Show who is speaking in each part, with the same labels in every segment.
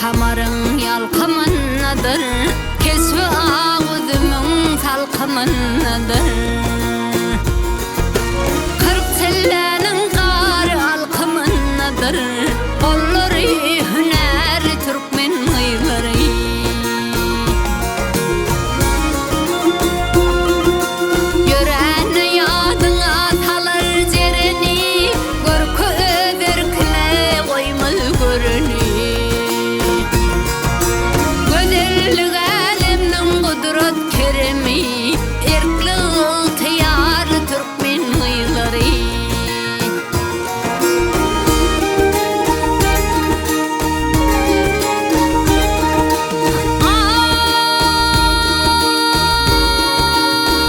Speaker 1: Kamaryň ýalkymyndadyr, Keşbi ak üzümiň salkymyndadyr. 40 çilläniň gary alkymyndadyr, Gollary hünärli türkmen gyzlary. Ýörände ýadyňa salar jereni, Görki öz erkine goýmaz göreni. Gözellik älemniň gudrat keremi, Erkli ygtyýarly türkmen gyzlary.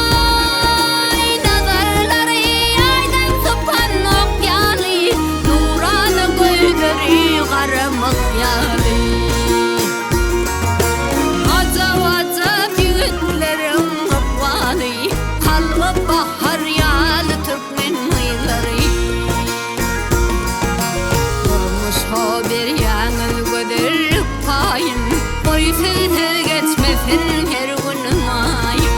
Speaker 1: Aý, nazarlary ýaýdan sypan ok ýaly, Nurana gözleri garamyk ýaly. Ajap-ajap ýigitleriň ykbaly, Kalby bahar ýaly türkmen gyzlary. Durmuşa berýäňiz gözellik paýyn, Goý sizsiz geçmesin her günüm aýym.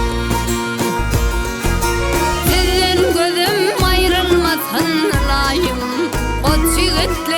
Speaker 1: Sizden gözüm aýrylmasyn ylaýym, Goç ýigitler.